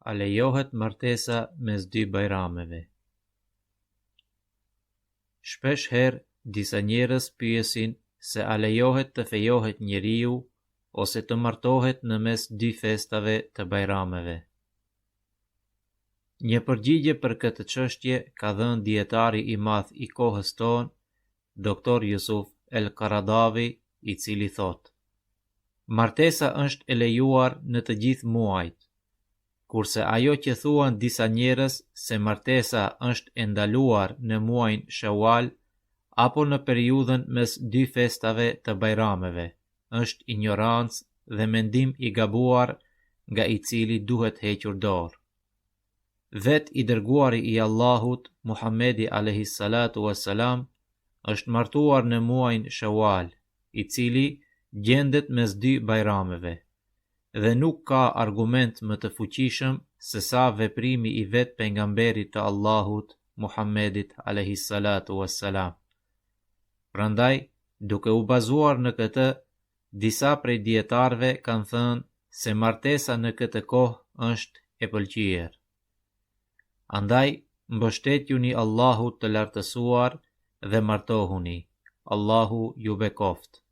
A lejohet martesa mes dy bajrameve? Shpesh herë disa njerëz pyesin se a lejohet të fejohet njeriu ose të martohet në mes dy festave të bajrameve. Një përgjigje për këtë çështje ka dhënë dijetari i madh i kohës tonë, Doktor Jusuf El Karadavi, i cili thotë: Martesa është e lejuar në të gjithë muajt, kurse ajo që thuan disa njerëz se martesa është e ndaluar në muajin Shawwal apo në periudhën mes dy festave të bajrameve, është injorancë dhe mendim i gabuar nga i cili duhet hequr dorë. Vetë i dërguari i Allahut, Muhammedi alejhi salatu ue selam, është martuar në muajin Shawwal, i cili gjendet mes dy bajrameve, dhe nuk ka argument më të fuqishëm se sa veprimi i vetë pejgamberit të Allahut, Muhammedit alejhi salatu ue selam. Prandaj, duke u bazuar në këtë, disa prej dijetarëve kanë thënë se martesa në këtë kohë është e pëlqyer. Andaj, mbështetjuni Allahut të Lartësuar dhe martohuni. Allahu ju bekoftë.